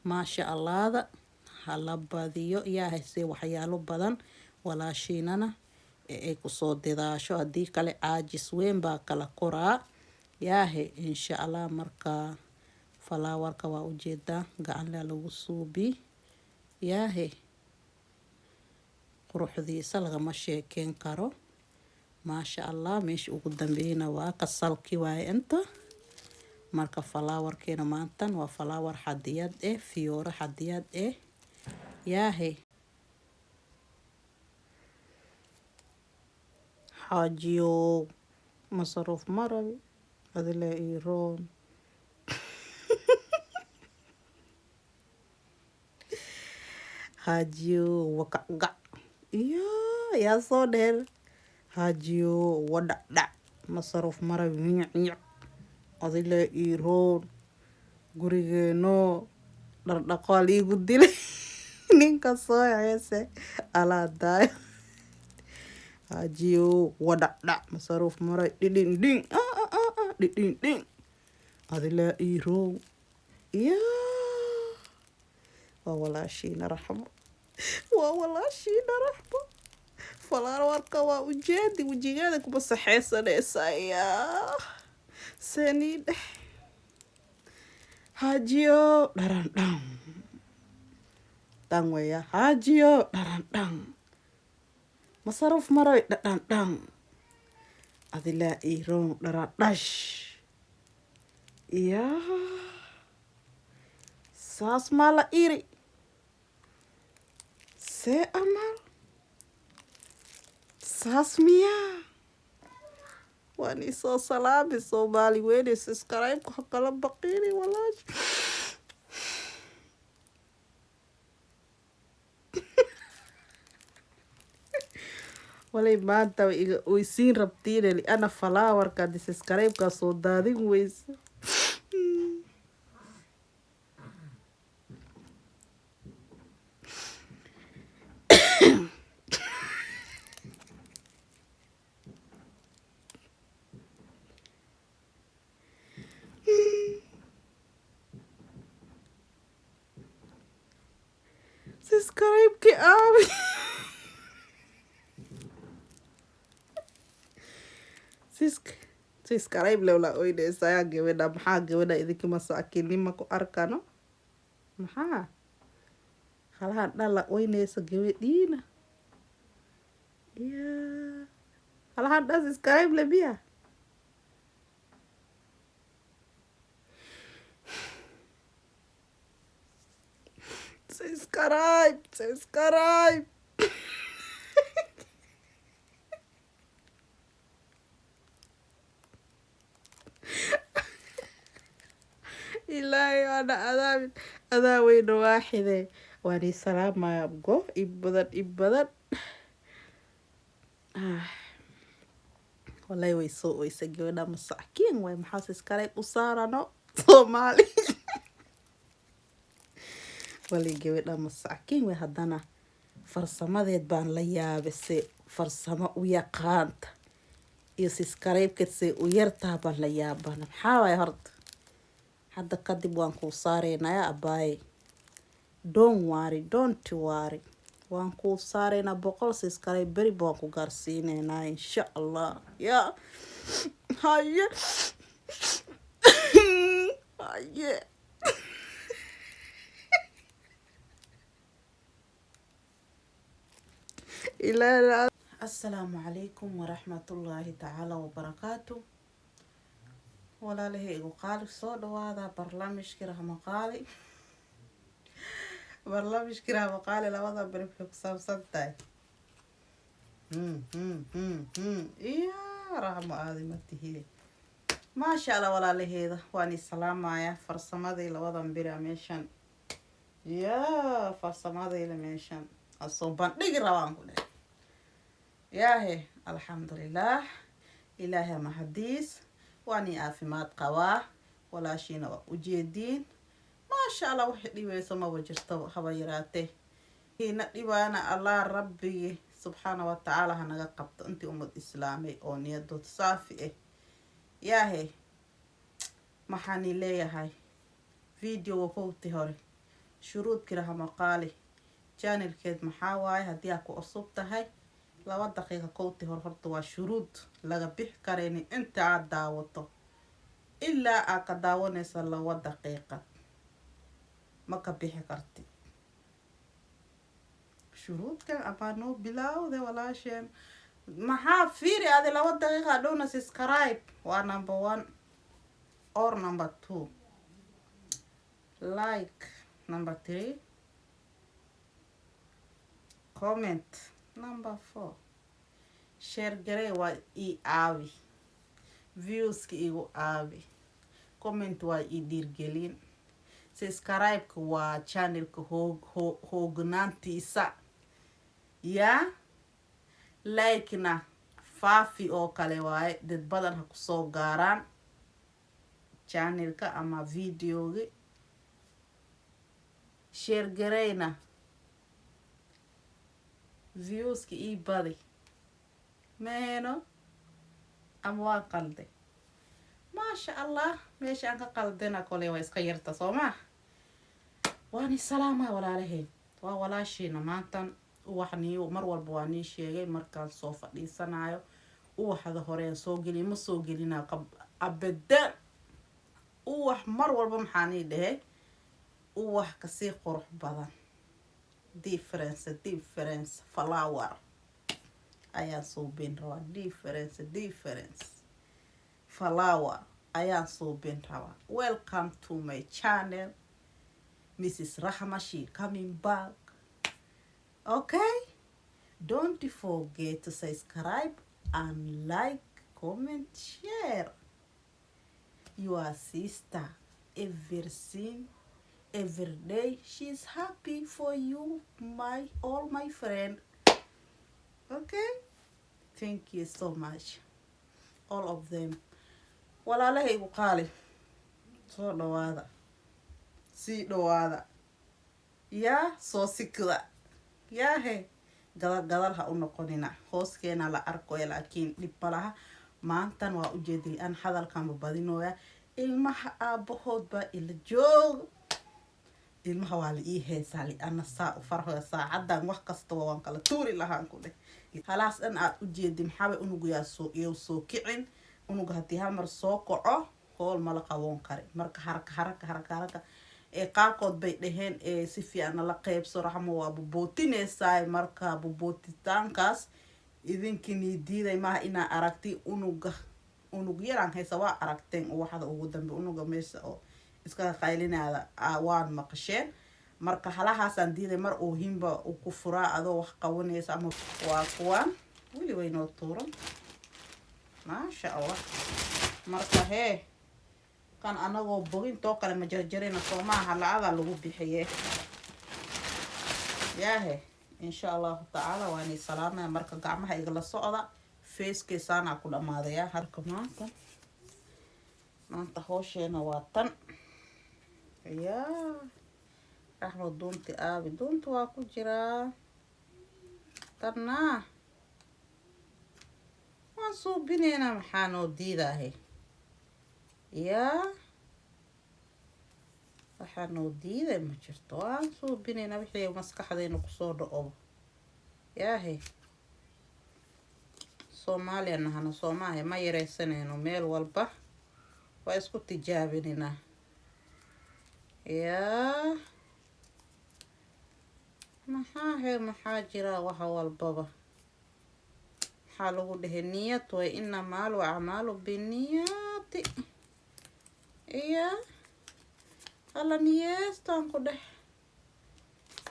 Maasha Allahda hala badiyo, yaahay, si waxyaalo badan walaashiinana ee ay kusoo didaasho. Haddii kale caajis weyn baa kala koraa, yaahe, insha Allah. Markaa flowerka waa ujeedaa, gacanlaa lagu suubi, yaahe, quruxdiisa lagama sheekeyn karo, maasha Allah. Meesha ugu dambeyna waa kasalki waaye inta. Marka flowerkeena maantan waa flower xadiyad eh, fiyooro xadiyad eh, yaahe. Xaajiyow, masaruuf marabi, adile ii roon. Xaajiyow, wakacgac iyo yaa soo dheer. Xaajiyow, wadhacdhac, masaruuf marabi, miyac miyac, adile ii roon. Gurigeeno dhardhaqoal iigu dilay ninka soo heese alaa daayo. Xaajiyow, wadhacdhac, masaruuf maray, dhidhin dhin, dhidhin dhin, adilaa ii roon. Yaa waa walaashiina Raxmo, waa walaashiina Raxmo. Flowerka waa ujeedi, wejigeeda kuma saxeysanaysa. Yaa sanii dheh? Xaajiyo, dharan dhan dhan weya. Xaajiyo, dharan dhan, masaruuf maray, dhadhan dhan, adilaa ii roon, dharan dhash. Yaa saas maa la iri see amal saas miyaa? Waan isoo salaami Soomaali weyne, subscribe-ka ha kala baqiini walaash. Walay maanta way iga oysiin rabtiine, liana flowerka subscribe-ka soo daadin weyse. Subscribe-ki aabi. Subscribe lewla oynaysaa gabadha. Maxaa gabadha idinka masaakiinnima ku arkano? Maxaa halahan dhala oynaysa gabadhiina? Yaa halahan dhan subscribe le miya? Subscribe, subscribe. Ilaahay waana adaabin, adaa weyna waaxide. Waan ii salaamaya abgo i badan, i badan. Wallahi way soo oysa gabadha masaakiin waay. Maxaa subscribe u saarano Soomaali? Walay gabadha masaakiin way. Haddana farsamadeed baan la yaabay, se farsamo u yaqaanta iyo subscribe-keed say u yartaa baan la yaabana. Maxaa waay horta? Hadda kadib waan kuu saaraynaya, abaaye. Don't worry, don't worry, waan kuu saaraynaa 100 subscribe beri baan ku gaarsiineynaa, insha Allah. Ya haye haye. Ilaahi. Assalaamu calaykum waraxmatullaahi tacaala wabarakaatu. Walaalahaygu qaali, soo dhawaada barnaamijkii Raxmo Qaali. Barnaamijkii Raxmo Qaali labada beri waxay ku saabsan tahay iya Raxmo aadi ma tihiye. Maasha Allah, walaalaheeda waan i salaamayaa. Farsamadii labadan beri a meeshan, yaa farsamadayla meeshan asoo bandhigi rabaan ku dheh. Yaahe, alxamdulilaah, Ilaahay mahadiis, waan ii caafimaad qabaa. Walaashiina waa ujeediin, maasha Allah. Waxay dhibayso maba jirto, haba yaraatee. Hiina dhibaana Allah rabbigi subxaana wa tacaala hanaga qabto, intii ummad islaamay oo niyadood saafi ah. Yaahe, maxaani leeyahay videoga kowti hore? Shuruudkii Raxmo Qaali channelkeed maxaa waaye? Haddii aad ku cusub tahay, 2 daqiiqa kowti hor horta waa shuruud laga bixi karaynin. Inta aada daawato ilaa aad ka daawanaysa 2 daqiiqad, ma ka bixi kartid shuruudkan. Amaa noo bilaawde walaasheen. Maxaa fiiri adi 2 daqiiqa dhowna? Subscribe waa number one or number two, like number three, comment number four, share garey waa ii aawi, viewska igu aawi, comment waa ii dhiirgelin, subscribe-ka waa channelka hoog hoognaantiisa yaa, like-na faafi oo kale waaye. Dad badan ha kusoo gaaraan channelka ama videogi. Share gareyna, viewska ii badi meeno ama waan qalday? Maasha Allah, meesha aan ka qaldina koley waa iska yarta, soo maa? Waani salaamaa walaalaheen, waa walaashiina. Maantan uwaxniyo mar walba waa nii sheegay markaan soo fadhiisanayo uwaxda horeen soo geliya, ma soo gelina abadan uwax. Mar walba maxaa nii dhahay? Uwax kasii qurux badan, difference difference flower ayaan suubin rabaa. Difference difference flower ayaan suubin rabaa. Welcome to my channel, Mrs Rahma. She coming back. Okay, don't forget to subscribe and like, comment, share. Your sister, everything, every day she's happy for you, my all my friend. Okay, thank you so much, all of them. Walaalahaygu qaali, soo dhawaada, sii dhawaada, yaa soo sikda yaahe, gadal gadal ha u noqonina, hooskeena la arkoya, laakiin dhib malaha. Maantan waa ujeeday an hadalkanba badinooya. Ilmaha aabahood baa ila joog, ilmaha waa la ii heesaa liana saa u farxoya. Saacadan wax kastaba waan kala tuuri lahaan ku dheh. Halaas dhan aad ujeedi maxaabay unugayaa soo iyow soo kicin. Unuga haddii hal mar soo kaco, hool mala qaboon kare. Marka haraka haraka haraka haraka ee qaarkood bay dhaheen ee si fiican la qeybso, Raxmo waa bubootinaysaa. Marka bubootitaankaas idinkinii diiday maaha inaa aragti unuga. Unug yaraan haysa, waa aragteen uwaxda ugu dambe unuga meesha oo iskaga qaylinaada waan maqasheen. Marka halahaasaan diiday mar uu himba uu ku furaa adoo wax qabanaysa ama waa kuwaan weli waynoo tuuran, maasha Allah. Marka hee, kan anagoo bogintoo kale ma jarjarina, soo maaha? Lacadaa lagu bixiye yaahe. Insha Allahu tacaala waanay salaamaya. Marka gacmaha igala socda, feeskeysaanaa ku dhamaadaya. Harka maanta hoosheena waa tan. Yaa Raxmo, duunti aabi, duunta waa ku jiraa. Tanna waan suubineynaa, maxaa noo diidaahe? Yaa, waxaa noo diiday ma jirto. Waan suubineynaa wixii maskaxdeyna kusoo dhacobo. Yaahe, Soomaaliya nahana, soomaaha ma yareysanayno, meel walba waa isku tijaabinaynaa. Yaa, maxaa he, maxaa jira? Waxa walbaba maxaa lagu dhahay? Niyad way, inamaa al acmaalu biniyaati. Iya, hala niyeestaan ku dheh,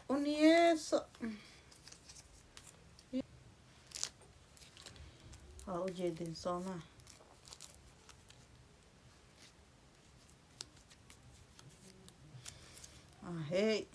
u niyeeso. Waa ujeedin, soomaa? Ahey.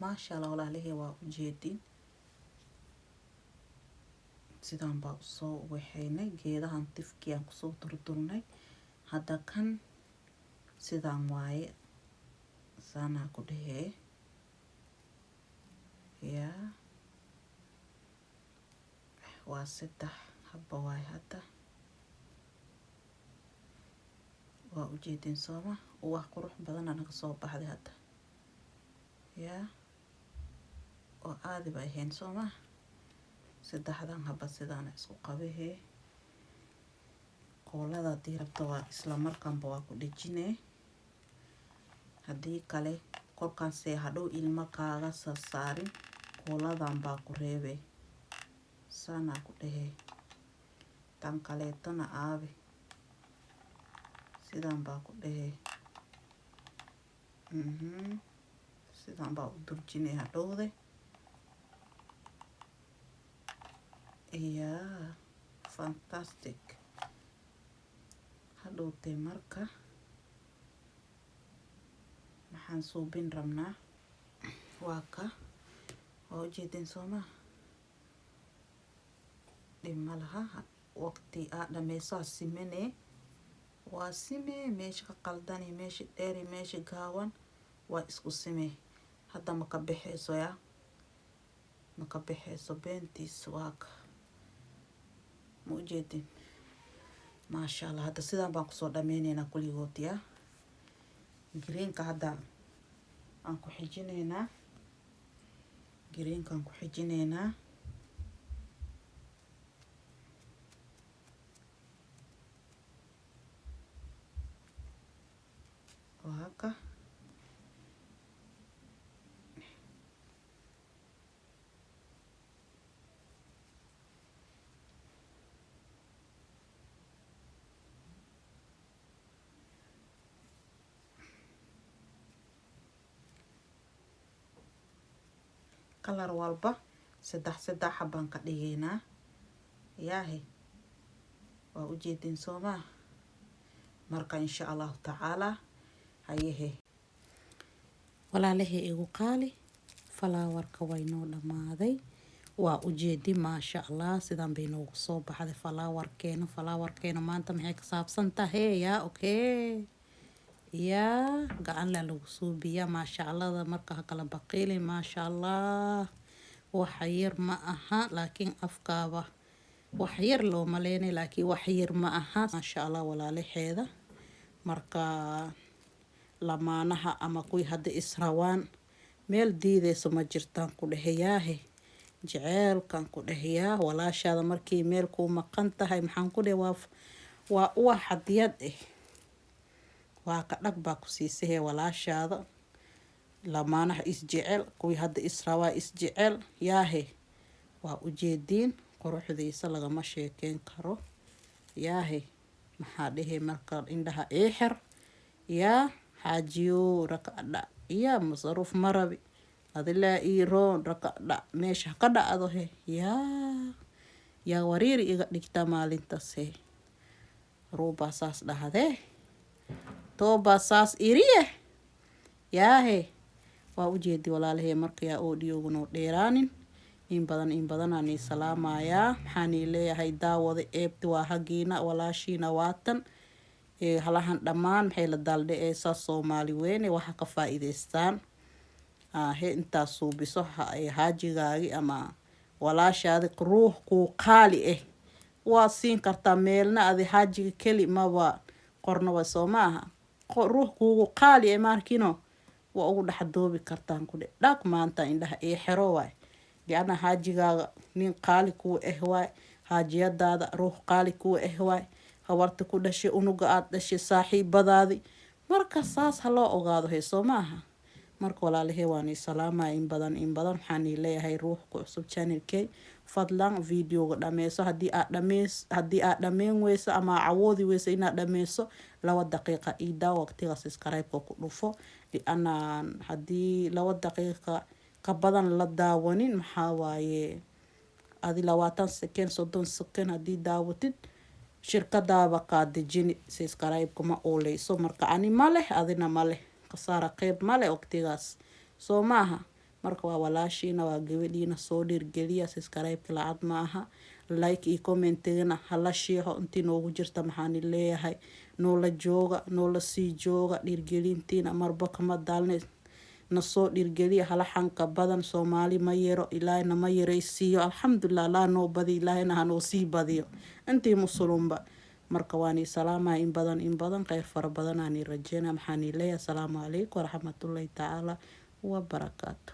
Maasha Allah, walaalihii, waa ujeedin. Sidaan baa usoo waxaynay geedahan, tifkii aan kusoo durdurnay. Hadda kan sidaan waaye, saanaa ku dhehee. Yaa, waa saddex habba waaye hadda. Waa ujeedin, sooma? Wax qurux badana naga soo baxday hadda. Yaa, oo caadi ba ahayn, sooma? Saddexdan haba sidaana isku qabahee. Qoolada haddii rabto, waa isla markanba waa ku dhejinee. Haddii kale, korkaasee hadhow ilmo kaaga sasaarin, kooladan baa ku reebe, saanaa ku dhehee. Tan kaleetana aabe, sidaan baa ku dhehee. Sidaan baa u durjinay hadhowde. Yaa, fantastic. Hadhowtee marka maxaan suubin rabnaa? Waa ka, waa ujeedeen, soomaa? Dhib ma laha. Waqti aa dhameyso, ha simanee, waa simee. Meesha ka qaldani, meesha dheeri, meesha gaaban, waa isku simee. Hadda ma ka baxeyso, yaa, ma ka baxeyso beentiis. Waa ka, ma ujeedin? Maasha Allah. Hadda sidaan baan kusoo dhameyneynaa kulligood. Yaa, greenka hadda aan ku xijineynaa, greenkaan ku xijineynaa. Waa ka. Color walba saddex saddex xabaan ka dhigaynaa. Yaahe, waa ujeedin, soomaa? Marka insha Allahu tacaalaa, hayehe, walaalahey igu qaali, flowerka way noo dhammaaday. Waa ujeedi, maasha Allah, sidaan bay noogu soo baxday flowerkeena. Flowerkeena maanta maxay ka saabsan tahay? Yaa, okay, yaa, gacan laa lagu suubiyaa, maasha Allahda. Marka ha kala baqiilin, maasha Allah. Wax yar ma aha, laakiin afkaaba wax yar loo maleynay, laakiin wax yar ma aha, maasha Allah, walaalaheeda. Marka lamaanaha ama kuwii hadda israwaan, meel diideyso ma jirtaan ku dhehayaahe. Jeceelkan ku dhehayaa, walaashaada markii meel kuu maqan tahay, maxaan ku dhehe? Waa uwax hadiyad ah, waa ka dhag baa ku siisahee walaashaada. Lamaanaha isjecel, kuwii hadda israwaa isjecel, yaahe, waa ujeediin, quruxdiisa lagama sheekeyn karo. Yaahe, maxaa dhehe? Marka indhaha ii xir, yaa xaajiyo, rakadha yaa masaruuf marabi, adilaa ii roon, rakadha meesha ka dhacdo he. Yaa, yaa, wariiri iga dhigta maalintaas he. Ruubaa saas dhahdee, toobaa saas iriye. Yaahe, waa ujeedi, walaalahey. Marka yaa audiogu noo dheeraanin. In badan, in badanaa nii salaamayaa. Maxaanii leeyahay? Daawada eebti waa hagiina, walaashiina waatan ee halahan dhammaan. Maxay la daaldhaceysaa? Soomaali weyne waxa ka faa-iideystaan he. Intaas suubiso haajigaagi ama walaashaadi, ruux kuu qaali ah waa siin kartaa. Meelna adi xaajiga keli maba qornaba, soo ma aha? Ruux kuugu qaali ah maarkino waa ugu dhex doobi kartaan ku dhe dhag. Maanta indhaha ii xero waay, lianna xaajigaaga nin qaali kuu ah waay, xaajiyadaada ruux qaali kuu ah waay, habarta ku dhashay, unuga aada dhashay, saaxiibadaadi. Marka saas ha loo ogaado he, soo ma aha? Marka walaalahey, waan ii salaamaya in badan, in badan. Waxaan ii leeyahay, ruux ku cusub channelkey, fadlan videoga dhameyso. Haddii aad dhameyn weyso ama awoodi weyso inaad dhameyso, 2 daqiiqa iidaa waqtiga subscribe-ka ku dhufo, lianna haddii 2 daqiiqa ka badan la daawanin, maxaa waaye, adi 20 second, 30 second haddii daawatid, shirkadaaba kaa dejini, subscribe-ka ma ooleyso. Marka ani ma leh, adina ma leh, khasaara qeyb ma leh waqtigaas, soo maaha? Marka waa walaashiina, waa gabadhiina. Soo dhiirgeliya. Subscribe-ka lacag ma aha. Like iyo commentigana hala shiixo. Intii noogu jirta maxaani leeyahay, noola jooga, noola sii jooga. Dhiirgelintiina marba kama daalne, nasoo dhiirgeliya. Hala xanka badan Soomaali ma yaro, Ilaahayna ma yaraysiiyo. Alxamdulilah, Allah noo badiyo, Ilaahayna hanoo sii badiyo intii musulunba. Marka waani salaamaya in badan, in badan. Kheyr fara badan aani rajeynaya. Maxaani leeyahay, asalaamu calaykum waraxmatullahi tacaala wabarakaatu.